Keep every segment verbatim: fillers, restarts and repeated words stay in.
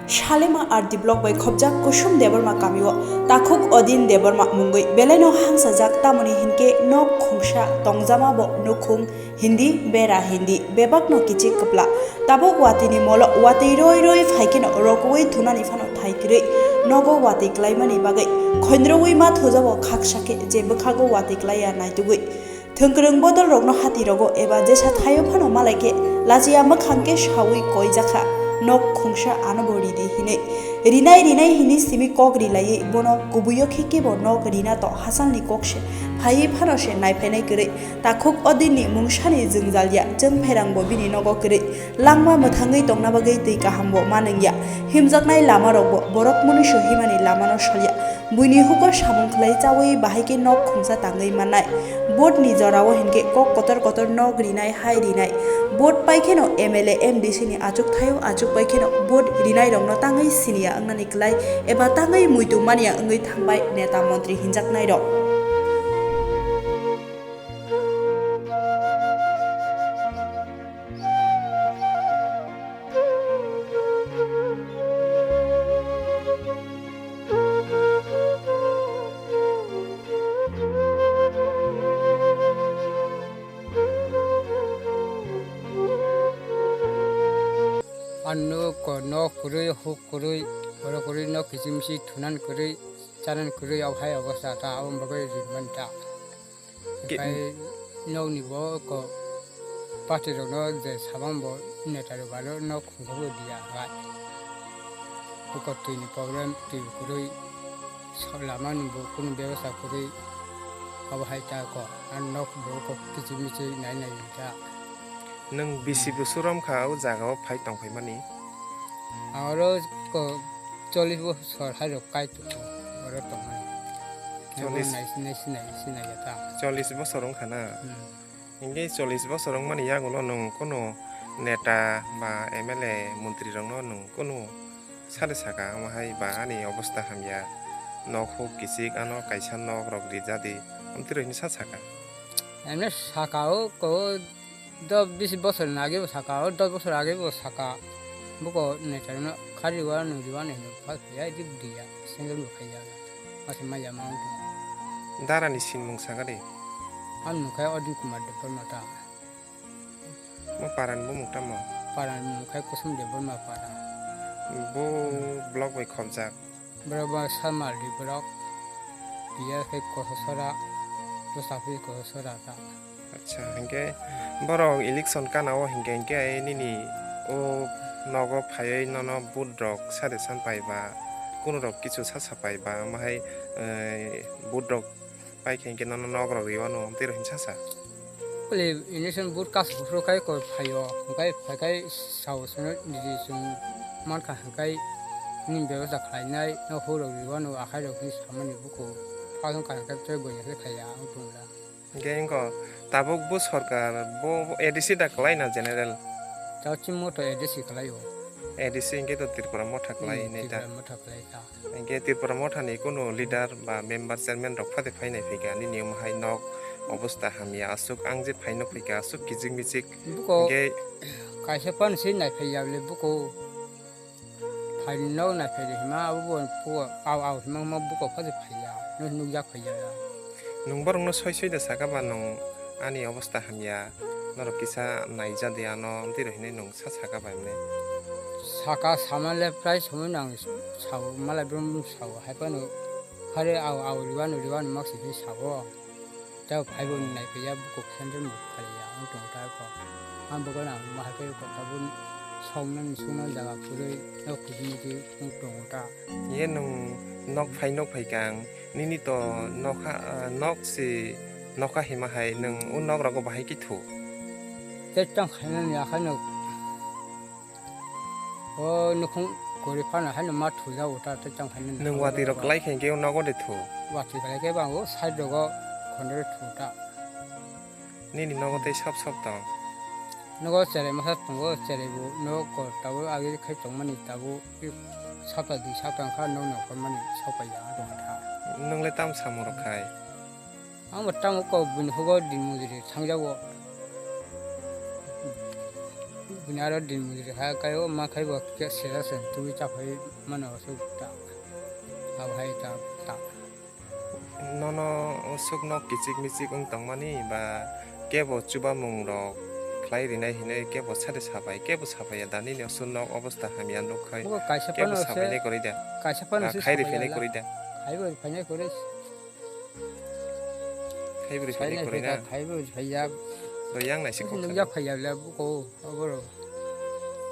Salema R D block bai khobjak Kusum Debbarma kamio takhuk Odin Debbarma mungwi belaino hangsajak, tamoni hinkhe nok khungsa tongjama bo nukhung hindi, bera hindi, bebakno kichik kwpla. Tabuk watwini molo watwi roi roi phaikheno rokuwi thunani phano thai kwrwi nogo watwi klaimani bagwi khonrwi ma thujao khaksa khe je bwkhago watwi klaiya naitugwi. Thwngkwrwng bodolrokno hatirogo eba jesa thaio phano malaikhe lachiya mwkhang khe saui koijakha, nok khungsa anobo ridi hinwi. Rinai rinai hini simi kok rilaiwi bono kubuio khe kebo nok rina to hasalni kok se phaiwi phano se naiphainai kwrwi. Takhuk Odinni mungsani jwngjal ya, chwng pherangbo bini nogo kwrwi. Langma mwthangwi tongna bagwi twi kahambo manwngya. Himjaknai lamarokbo borok munuisu himani lamano solya. Buini huko samung khlai chaui bahai khe nok khungsa tangwi mannai. Vote ni jorao hinkhe kok kotor kotor nok rinai, hai rinai. Vote pai kheno M L A, M D C ni achuk thaio, achuk pai kheno vote rinai rokno tangwi siniya wngnani klai eba tangwi muitu manya wngwi thangbai neta montri hinjaknai rok. Ano ko nok kwrwi, huk kwrwi, oro kwrwi nok kiching miching thunan kwrwi, chanan kwrwi, abo hai obosta ta, aboni bagwi rinmani ta. Ke- Khai nokni bo ko party rokno je sabang bo neta rok aro nok khungsa bo diya hai. Buko twi ni problem, twi bo kwrwi, so lama ni bo kunu bebasta kwrwi, abo hai ta ko, ar nok bo ko kiching miching nai nai ta. Nwng bisi bosor wng kha o jaga o phai tong phai mani? Oro ko chollish bosor hai rok kai tongo, oro tongmani. Chollish. Nai sinai, sinai, sinai ya ta. Chollish bosor wng kha na? Hmm. Hinkhe chollish bosor wngmani yagulo nwng kunu neta ba M L A montri rokno nwng kunu sade saka, omo hai ba ani obosta hamya, nok huk kichik, ano kaisa nok rok rijadi, amtwi rok hinwi sa saka. Emne saka o ko dos bis bosor ni age bo saka, o dos bosor age bo saka, buko neta rokno khari wa nung riwa nung phas ya di diya, single bo khaiya, masa maya ma wng tong. Dara ni sinmung saka de? Ang nung khai Odin Kumar Debbarma ta. Mo para ni bumung tamo? Para ni bumung khai Kusum Debbarma para. Bo block bai khobjak? Borok ba Salmari borok, biya khe Kosasora, bwsaphi Kosasora ta. Acha, hinkhe borok election kana o hinkhe, hinkhe nini o nogo phaiwi nono vote rok suggestion pai ba, kunu rok kichu sa sa pai ba, omo hai, eh, vote rok pai khe hinkhe nono nok rok riwano, amtwi rok hinsa sa. Bole election vote kas buphuru khai koi phaio, hinkhe phaikhai sao sono niji chwng mankha hinkhe nini bebasta khlainai, no hur rok riwano akhai rok hinwi samani buko phasong kha hinkhe tei boya khe khaiya wng tongla. Hinkhe wngkha tabuk bo sorkar bo A D C da kwlai na general? Tao chini moto A D C kwlai o. A D C hinkhe to Tripura motha kwlai Hmm, nai ta. Tripura motha kwlai ta. Hinkhe Tripura mothani kunu leader ba member chairman rok phate phai nai phaikha, nini omo hai nok obosta hamya, aswk ang je phai nw phaikha, aswk kichik michik. Buko hinkhe kaisa pan se nai phai ya le buko. Phai nok nai phai de hima abo bo buko aw aw hima ma buko phate phai ya. Nuk nuk jak phai ya. Nwng borok no soi soi da saka ba nwng ani obosta hamya. Norok kisa naija de ano, amtwi rok hinwi nwng sa saka bai mwnai. Saka sama le prai somoi no ang sao, malai brum brum sao, hai phano khare aw aw riwano riwano maksi hinwi sao. Tei phaibo nai phiya buko khendro ni bukhali ya, ang tong ta ko. Ang buko na ma hai phai ko tabun song nang sung nang jaga phurui, no kuching muching ang tong ta. Ye nwng nok phai nok phai kang, nini to nokha, ah, nok si nokha hima hai nwng o nok rogo bahai khe thu? Tei tang khainani akhai no o nukhung kori phano haino ma thu jago ta tei tang khainani. Nwng watwi rok kwlai khe hwnkhe o nogo de thu? Watwi kwlai khe bang o side rogo khonde thu ta. Nini nogo tei sop sop tong? Nogo cherai masa tongo, cherai bo nogo kor tabuk agi khai tongmani tabuk sapta di sapta wngkha nog nongkhormani sokpaiya wngkha. Nwng le tamo samung rok khai? Ang bo tamo kok buini hugo din mujuri thangjago. Aro din mujri kha kai o ma khai bo ke sera sen twi cha phai mano suk ta. Abo hai ta ta. Nono suk nok kichik michik wng tongmani ba kebo chubamung rok khlai rinai hinwi kebo sade sabai kebo sabai ya dani ni suk nok obostha hamya nuk khai. Bo kaisa kebo phano se sabai nai kwrwi da. Kaisa phano ba se khairi sabai phainai ya la. Kwrwi da. Khaibo phainai kwrwi. Khaibo phainai kwrwi na. Khaibo phaiya. Do yang nai se kok. Nung ya phaiya le buko oboro.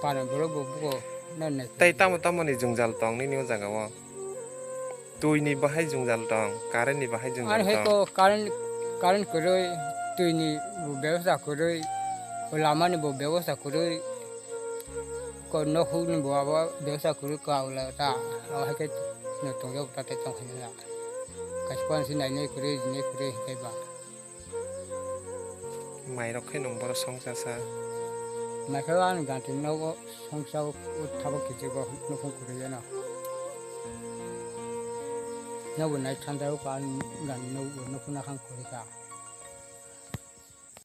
Pana borok bo buko na nai. Tai tamo tamo ni jwngjal tong nini o jaga o. Twi ni bahai jwngjal tong, current ni bahai jwngjal tong. Ani hai ko current, current kwrwi, twi ni bo bebosta kwrwi, lama ni bo bebosta kwrwi. Ko nok huk ni bo abo bebosta kwrwi ka ula ta. Abo hai khe no tong jak ta te tong khe na. Kaisa pan si nai nai kwrwi, nai kwrwi hai ba. Mai rok khe nung boro songsa sa. Mai khe ani ganti nogo songsa o thabo kichi go nukhung kwrwi no. Nobo nai thanda o ka ani ganti nogo nukhung na khang kwrwi ka.